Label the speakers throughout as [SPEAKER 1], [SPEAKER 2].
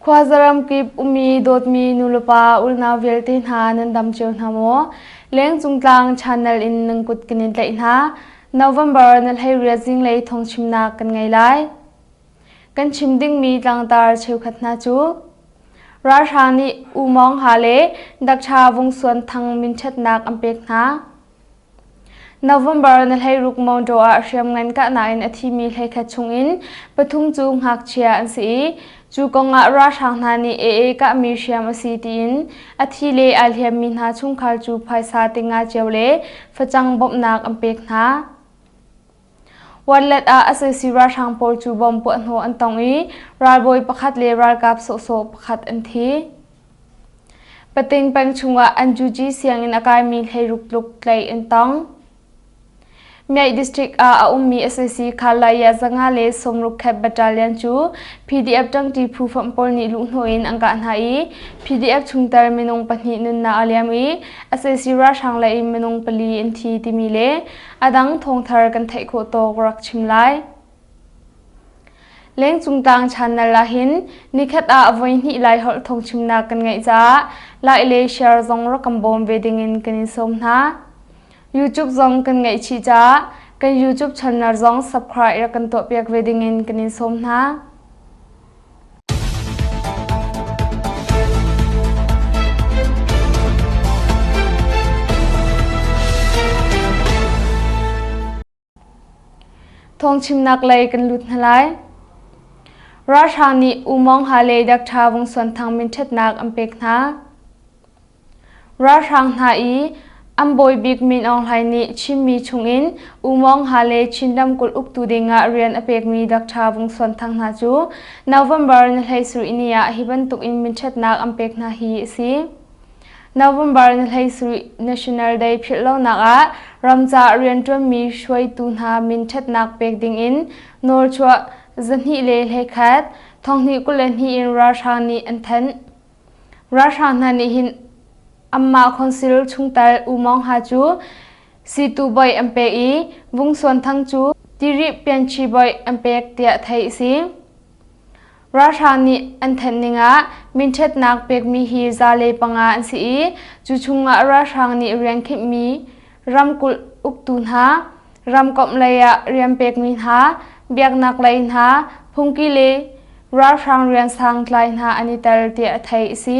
[SPEAKER 1] Khuazaram kip ummi dawtmi nulepa unau vialte hna nan dam cio hna maw? Lengcung tlang channel in nan kut kan in tlaih hna. November na 18 zinglei thawngchimnak kan ngei lai. Kan chim dingmi tlangtar cheukhat hna cu Ralhrang nih U Mawng Ha le Dakṭha Vung Suan Thang minṭhatnak an pek hna. November na 16 Maungdaw ah hriamngan kahnak in a thimi 11 chungin pathum cu ngakchia an si i cu kongah ralhrang hna nih AA kahmi hriam a si tiin a thi le aa hliammi hna chungkhar cu phaisa tinga cio le facang bawmhnak an pek hna. Watlet ah sac ralhrang pawl cu bom puahhnawh an tong i ralbawi pakhat le ralkap sawhsawh pakhat an thi. Pating peng chungah NUG sianginn a kaimi 16 tluk tlaih an tong. Myaih District ah a ummi sac Khalaya 160 khat Battalion cu PDF ṭangṭi phu fonh pawl nih luhhnawh in an kah hna i PDF chungtel minung pahnih nunnak a liam i sac ralhrang lei in minung pali an thi timi le a dang thawngthar kan theih khawh tawk rak chim lai. Lengcung tlang channel ahhin nikhat ah voihnih Laiholh thawngchimnak kan ngeih caah like le share zong rak kan bawm ve dingin kan in sawm hna. YouTube zong kan ngeih chih caah kan YouTube channel zong subscribe rak kan tuahpiak ve dingin kan in sawm hna. Thawngchimnak lei kan lut hna lai. Ralhrang nih U Mawng Ha le Dr. Vung Suan Thang minṭhatnak an pek hna. Ralhrang hna i an bawi bik Min Aung Hlaing nih Chinmi chungin U Mawng Ha le Chin ramkulh uktu dingah rian a pekmi Dr. Vung Suan Thang hna cu November ni 17 ni ah hi bantukin minṭhatnak an pek hna hi a si. November ni 17 National Day philhlonak ah ramca rianṭuanmi hruaitu hna min ṭhatnak pek dingin nawlchuah 221 2022 in ralhrang nih an thanh. Ralhrang hna nih hin anmah council chungtel U Maung Ha cu Situ bawi an pek i Vung Suan Thang cu Tirih Pianchi bawi an pek tiah theih a si. Ralhrang nih an thanh ning ah minṭhatnak pekmi hi 5% an si i cu chungah ralhrang nih rian khinhmi ramkulh uktu hna, ramkomh lei ah rian pekmi hna, biaknak lei hna, phungki le ralhrang rian sang tlai hna an i tel tiah theih a si.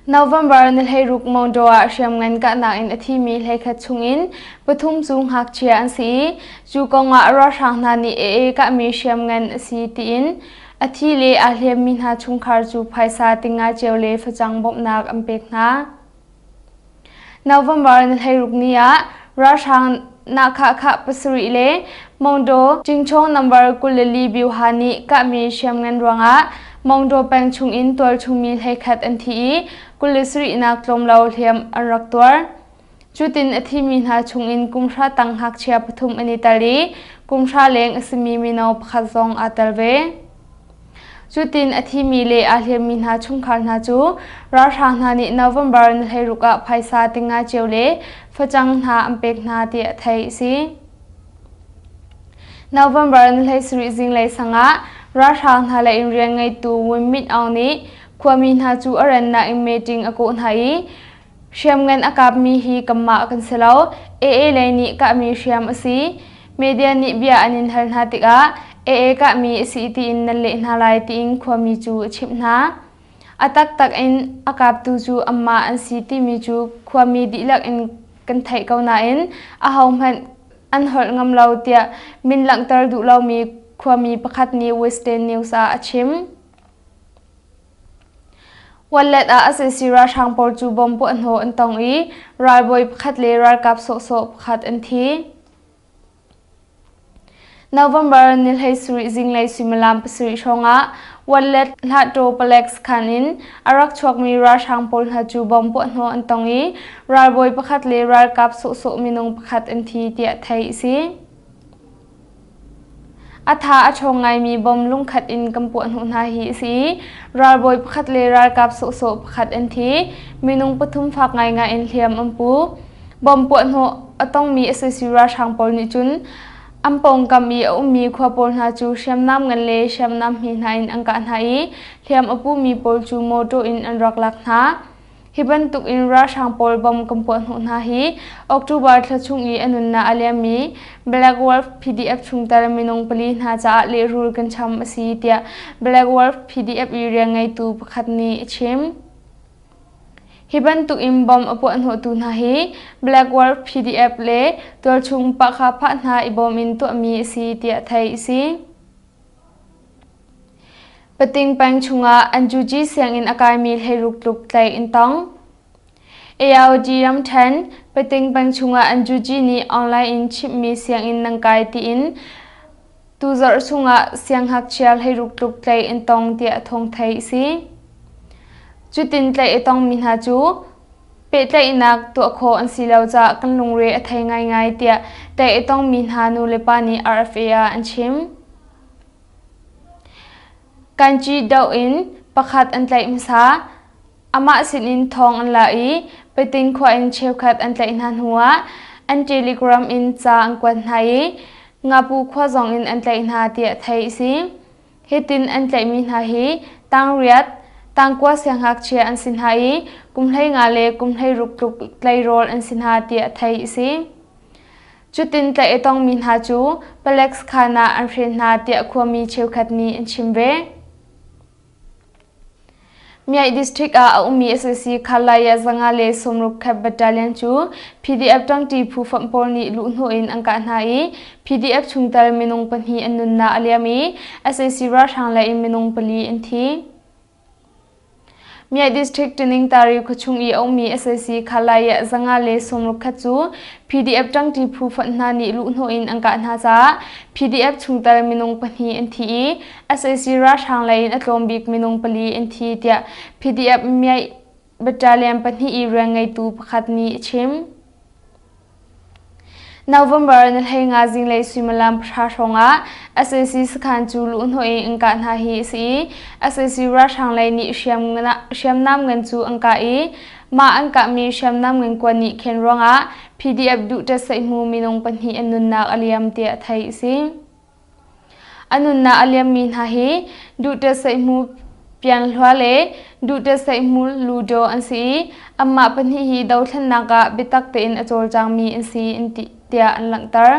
[SPEAKER 1] November ni 16 Maungdaw ah hriamngan kahnak in a thimi 11 chungin pathum cu ngakchia an si i cu kongah ralhrang hna nih AA kahmi hriamngan a si tiin a thi le aa hliammi hna chungkhar cu phaisa tinga cio le facang bawmhnak an pek hna. November ni 16 ni ah ralhrang Nahkhah pasarih le Maungdaw Cingchawng number 24 Byuha nih kahmi hriamngan ruangah Maungdaw peng chungin tualchungmi 11 an thi i 27 nak tlawm lo hliam an rak tuar. Cutin a thimi hna chungin kum hra tang ngakchia pathum an i tel i kum hra leng a simi mino pakhat zong aa tel ve. Cutin a thimi le aa hliammi hna chungkhar hna cu ralhrang hna nih November ni 16 ah phaisa tinga cio le facang hna an pek hna tiah theih a si. November ni 17 zinglei sang ah ralhrang hna lei in rian ngeitu Win Myint Aung nih khuami hna cu a rannak in meeting a kawh hna i Hriamngan a kapmi hi kanmah kan si lo. AA lei nih kahmi hriam a si. Media nih bia an in hal hna tikah AA kahmi a si tiin nan leh hna lai tiin khuami cu a chimh hna. A taktak in a kaptu cu anmah an si timi cu khuami dihlak in kan theih ko nain ahohmanh an holh ngam lo tiah min langhter duh lomi khuami pakhat nih Western News ah a chim. Wallet ah sac ralhrang pawl cu bomb puahhnawh an tong i ralbawi pakhat le ralkap sawhsawh pakhat an thi. November ni 17 zinglei suimilam pasarih hrawngah Wallet Hlahtaw palek sakhan in a rak chuakmi ralhrang pawl hna cu bomb puahhnawh an tong i ralbawi pakhat le ralkap sawhsawh minung pakhat an thi tiah theih a si. A tha a ṭhawng ngaimi bom lungkhat in kan puahhnawh hna hi a si i ralbawi pakhat le ralkap sawhsawh pakhat an thi. Minung pathum fak ngaingai in hliam an pu. Bom puahhnawh a tongmi sac ralhrang pawl nih cun An pawngkam i a ummi khua pawl hna cu hriamnam ngan le hriamnam hme hna in an kah hna i hliam a pumi pawl cu mawṭaw in an rak lak hna. Hi bantuk in ralhrang pawl bom kan puah hnawh hna hi October thla chung i a nunnak a liammi Black Wolf PDF chungtel minung pali hna caah lehrul kan cham a si tiah Black Wolf PDF i rianngeitu pakhat nih a chim. Hi bantuk in bomb a puahhnawhtu hna hi Black Wolf PDF le tualchung pahkha phah hna i bawm in tuahmi a si tiah theih a si. Pating peng chungah Anjuji sianginn a kaimi hleiruk tluk tlaih in tong. AOD ramṭhen Pating peng chungah Anjuji nih online in chimhmi sianginn nan kai tiin tuzarh chungah sianghngakchia hleiruk tluk tlaih in tong tiah thawng theih a si. Cutin tlaih a tongmi hna cu pehtlaihnak tuah khawh an si lo caah kan lungre a thei ngaingai tiah tlaih a tongmi hna nulepa nih RFA ah an chim. Kanci doh in pakhat an tlaih hmasa. Amah sinin thawng an la i Pating khua in cheukhat an tlaih hna hnuah an Telegram in ca an kuat hna i Ngapu khua zong in an tlaih hna tiah theih a si. Hitin an tlaihmi hna hi tangriat, tangkua siangngakchia an si hna i kum 15 le kum 16 tluk tleirawl an si hna tiah theih a si. Cutin tlaih a tongmi hna cu palek sakhan ah an hren hna tiah khuami cheukhat nih an chim ve. Myaih District ah a ummi sac Khalaya 160 Khat Battalion cu PDF ṭangṭi phu fonh pawl nih luhhnawh in an kah hna i PDF chungtel minung pahnih an nunnak a liam i sac ralhrang lei in minung pali an thi. Myaih District Taningtari khuachung i a ummi sac Khalaya 160 cu PDF ṭangṭi phu fonh hna nih luhhnawh in an kah hna caah PDF chungtel minung pahnih an thi i sac ralhrang lei in a tlawm bik minung pali an thi tiah PDF Myaih Battalion pahnih i rianngeitu pakhat nih a chim. November ni 15 zinglei suimilam pahra hrawngah sac sakhan cu luhhnawh in an kah hna hi a si i sac ralhrang lei nih hriamnam ngan cu an kah i mah an kahmi hriamnam ngan kuan nih khen ruangah PDF duhṭat saihmu minung pahnih an nunnak a liam tiah theih a si. A nunnak a liammi hna hi Duhte Saihmu Pianghlua le Duhte Saihmu Ludo an si i anmah pahnih hi dothlennak ah biatak tein a cawlcangmi an si tiah an langhter.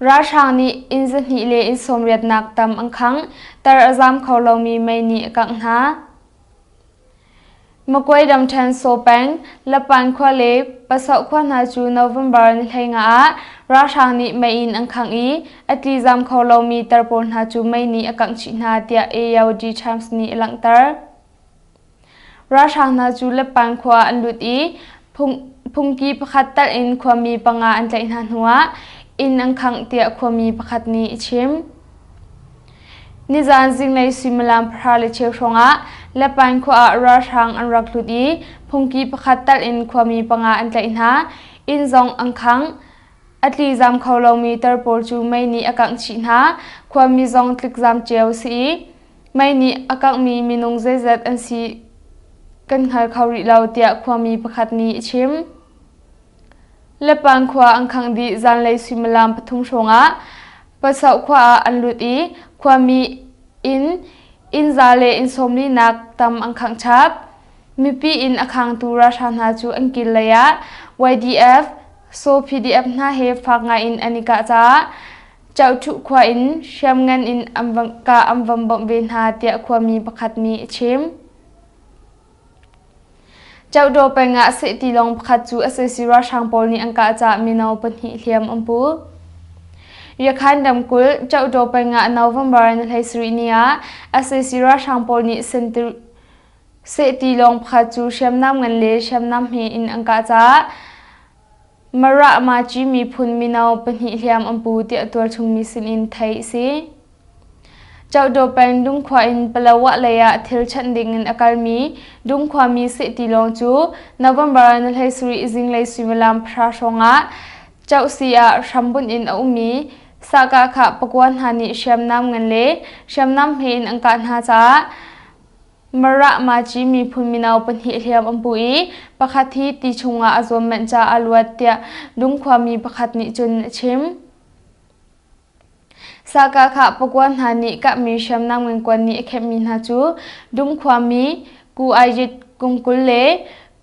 [SPEAKER 1] Ralhrang nih inn zahnih le inn sawmriatnak tam an khangh, tar a zaam kho lomi mei nih a kangh hna. Magway ramṭhen Saw peng, Lapan khua le Pasoh khua hna cu November ni 15 ah ralhrang nih mei in an khangh i a tlizam kho lomi tar pawl hna cu mei nih a kangh chih hna tiah AOD Times nih a langhter. Ralhrang hna cu Lapan khua ah an lut i phungki pakhat talh in khuami panga an tlaih hna hnuah inn an khangh tiah khuami pakhat nih a chim. Nizaan zinglei suimilam pahra le cheu hrawngah Lepain khua ah ralhrang an rak lut i phungki pakhat talh in khuami panga an tlaih hna. Inn zong an khangh. A tlizam kho lomi tar pawl cu mei nih a kangh chih hna. Khuami zong tlikzam cio si i mei nih a kanghmi minung zeizat an si kan hngal kho rih lo tiah khuami pakhat nih a chim. Lepan khua an khangh dih zanlei suimilam pathum hrawngah Pasoh khua ah an lut i khuami inn inn za le inn sawmlinak tam an khangh chap. Mipi inn a khangtu ralhrang hna cu an kil lei ah YDF, SAW PDF hna he fak ngai in an i kah caah Chauhthuh khua in hriamngan in an kah an van bawmh ve hna tiah khuami pakhat nih a chim. Cohdaw peng ah seh tilawng pakhat cu sac ralhrang pawl nih an kah caah mino pahnih hliam an pu. Yakhan ramkulh Cohdaw peng ah November ni 17 ni ah sac ralhrang pawl nih seh tilawng pakhat cu hriamnam ngan le hriamnam hme in an kah caah Mara Maci miphun mino pahnih hliam an pu tiah tualchung mi sinin theih a si. Cohdaw peng Dungkhua in Palawa lei ah thil chanh ding in a kalmi Dungkhua mi seh tilawng cu November ni 17 zinglei suimilam pahra hrawngah Chohsi ah hrambunh in a ummi Sahkah pakua hna nih hriamnam ngan le hriamnam hme in an kah hna caah. Mara Maci miphun mino pahnih hliam an pu i pakhat hi ti chungah a zuam manh caah a luat tiah Dungkhuami pakhat nih cun a chim. Sakah pakua hna nih kahmi hriamnam ngankuan nih a khenhmi hna cu Dungkhuami Ku Ayit kum 20 le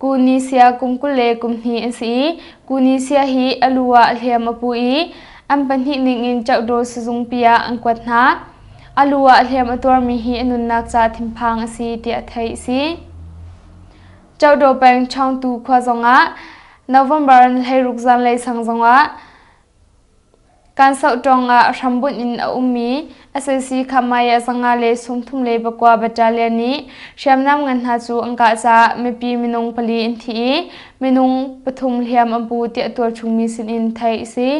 [SPEAKER 1] Ku Ni Sia kum 22 an si i Ku Ni Sia hi a lu ah hliam a pu i an pahnih ningin Chokdaw sizungpi ah an kuat hna. A lu ah hliam a tuarmi hi a nunnak ca thinphang a si tiah theih a si. Chokdaw peng Chawngtu khua zongah November 16 zanlei sang zongah Kansoh-ṭawng ah hrambunh in a ummi sac Khamaya 139 Battalion nih hriamnam ngan hna cu an kah caah mipi minung pali an thi i minung pathum hliam an pu tiah tualchung mi sinin theih a si.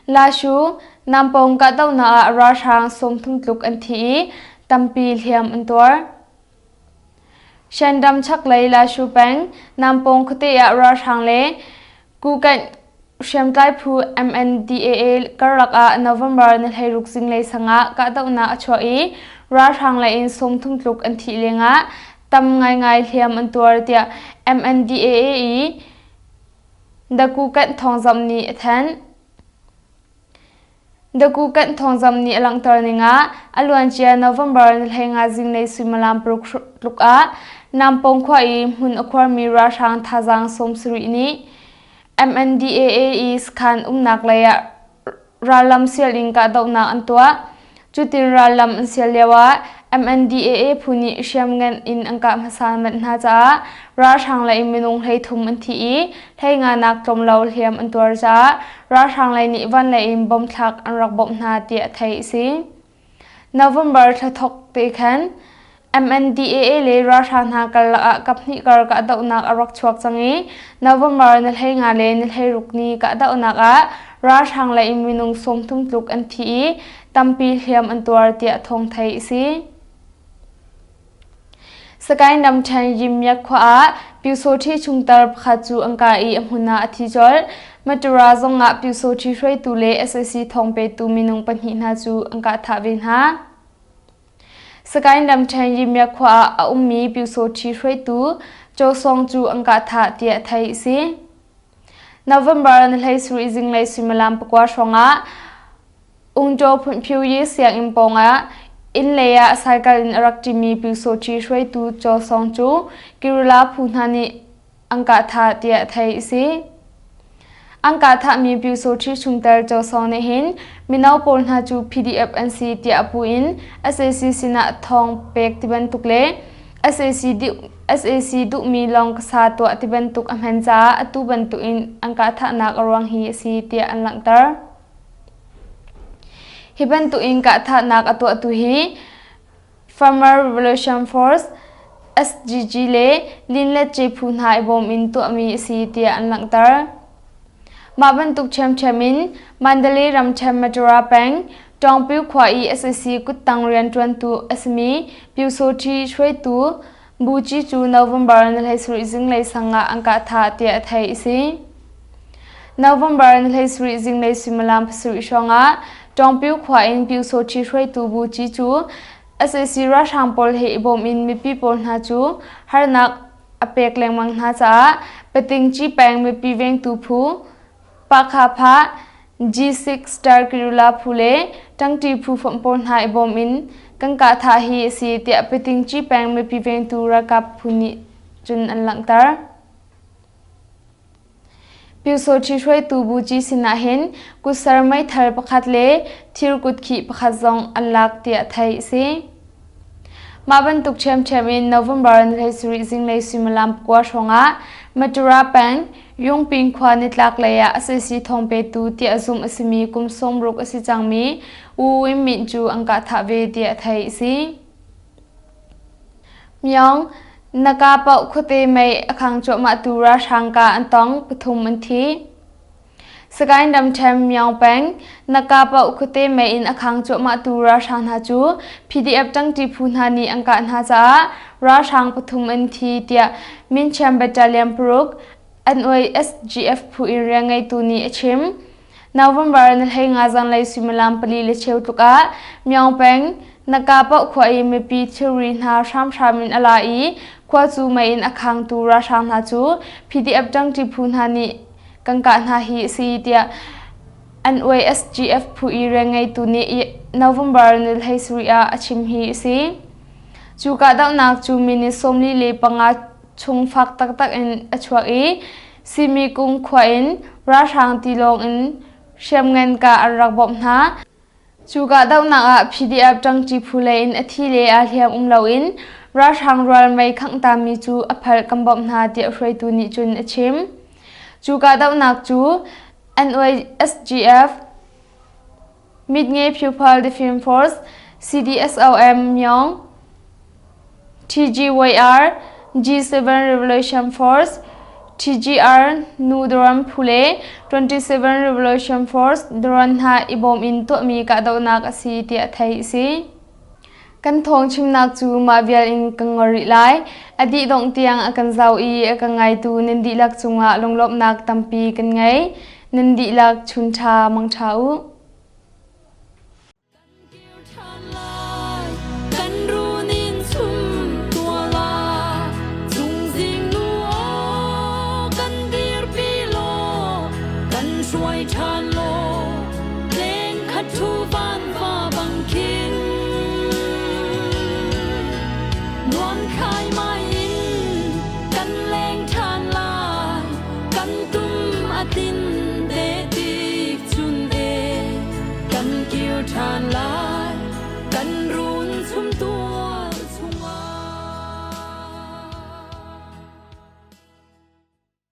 [SPEAKER 1] Lashu, Nampong kahdohnak ah ralhrang 30 tluk an thi i tampi hliam an tuar. Shandam chaklei Lashu peng Nampong khuate ah ralhrang le Kukanh hriamtlai phu MNDAA karlak ah November ni 16 zinglei sang ah kahdohnak a chuah i ralhrang lei in 30 tluk an thih lengah tam ngaingai hliam an tuar tiah MNDAA i The Kukanh thawngzamh nih a thanh. Dakukanh thawngzamh nih a langhter ning ah a luancia November ni 15 zinglei suimilam paruk tluk ah Nampong khua i hmun a khuarmi ralhrang thazaang 70 nih MNDAA i sakhan umnak lei ah rallam sial in kahdohnak an tuah. Cutin rallam an sial lioah MNDAA phu nih hriamngan in an kah hmasa manh hna caah ralhrang lei minung 33 an thi i 15 nak tlawm lo hliam an tuar caah ralhrang lei nih van lei in bomb thlak an rak bawmh hna tiah theih a si. November thla thawk te khan MNDAA le ralhrang hna karlak ah kaphnih kar kahdohnak a rak chuak cang i November ni 15 le ni 16 ni kahdohnak ah ralhrang lei in minung 30 tluk an thi i tampi hliam an tuar tiah thawng theih a si. Sagaing ramṭhen Yimyat khua ah Pyusawṭhi chungtel pakhat cu an kah i a hmun ah a thi colh. Matura zong ah Pyusawṭhi hruaitu le sac thawngpetu minung pahnih hna cu an kah thah ve hna. Sagaing ramṭhen Yimyat khua ah a ummi Pyusawṭhi hruaitu Chaw Sawng cu an kah thah tiah theih a si. November ni 17 zinglei suimilam pakua hrawngah Ungtaw Phunphyu sianginn pawngah inn lei ah cycle in a rak ṭimi Pyusawṭhi hruaitu Chaw Sawng cu Kirula phu hna nih an kah thah tiah theih a si. An kah thahmi Pyusawṭhi chungtel Chaw Sawng nih hin mino pawl hna cu PDF an si tiah a puh in sac sinah thawng pek tibantuk le sac duhmi lawng kasa tuah tibantuk a hman caah atu bantukin an kah thahnak a ruang hi a si tiah an langhter. Hi bantukin kahthahnak a tuahtu hi Farmer Revolution Force, SGG le Linletce phu hna i bawm in tuahmi a si tiah an langhter. Mah bantuk ṭhiamṭhiam in Mandalay ramṭhen Matura peng Tawngpyu khua i sac kuttang rianṭuantu a simi Pyusawṭhi hruaitu Buci cu November ni 17 zinglei sang ah an kah thah tiah theih a si. November ni 17 zinglei suimilam pasarih hrawngah Tawngpyu khua in Pyusawṭhi hruaitu Buci cu sac ralhrang pawl he i bawm in mipi pawl hna cu harnak a pek lengmang hna caah Patingci peng mipi vengtu phu Pahkhapha, G6 Star Kirula phu le ṭangṭi phu fonh pawl hna i bawm in kan kah thah hi a si tiah Pitingci peng mipi vengtu ralkap phu nih cun an langhter. Pyusawṭhi hruaitu Buci sinah hin kutser meithal pakhat le thir kutkhih pakhat zong an lak tiah theih a si. Mah bantuk ṭhiamṭhiam in November ni 17 zinglei suimilam pakua hrawngah Matura peng Yungping khua nitlak lei ah sac thawngpetu tiah zumh a simi kum 60 a si cangmi U Win Myint cu an kah thah ve tiah theih a si. Myaung Naka paoh khuate mei a khang cuahmahtu ralhrang kah an tong, pathum an thi. Sagaing ramṭhen Myaung peng Naka paoh khuate mei in a khang cuahmahtu ralhrang hna cu PDF ṭangṭi phu hna nih an kah hna caah ralhrang pathum an thi tiah Minchiam Battalion paruk NYSGF phu in rianngeitu nih a chim. November ni 15 zanlei suimilam pali le cheu tluk ah Myaung peng Nakapoh khua i mipi thilri hna hramhram in a la i khua cu mei in a khangtu ralhrang hna cu PDF ṭangṭi phu hna nih kan kah hna hi a si tiah NYSGF phu i rianngeitu nih November ni 17 ah a chim hi a si. Cu kahdohnak cu minute 45 chung fak taktak in a chuak i Simi kung khua in ralhrang tilawng in hriamngan kah an rak bawmh hna. Cu kahdohnak ah PDF ṭangṭi phu lei in a thi le aa hliam um loin ralhrang rual mei khanghtami cu a phalh kan bawmh hna tiah hruaitu nih cun a chim. Cu kahdohnak cu NYSGF, Mitnge Pupil Defense Force, CDSOM Myong, TGYR, G7 Revolution Force, TGR Nu Drone phu le 27 Revolution Force drone hna i bawm in tuahmi kahdohnak a si tiah theih a si. Kan thawng chimnak cu mah vial in kan ngol rih lai. A dih dongh tiang a kan zau i a kan ngaitu nan dihlak cungah lunglawmhnak tampi kan ngei. Nan dihlak chun ṭha mang ṭha u.
[SPEAKER 2] Kan runin chum tuala chungzing nu aw kan dirpi law kan hruai ṭhan law leng khat thu van va bang khin nuam khai mai in kan leng ṭhan lai kan tum a tin te tik chun e kan kir ṭhan lai.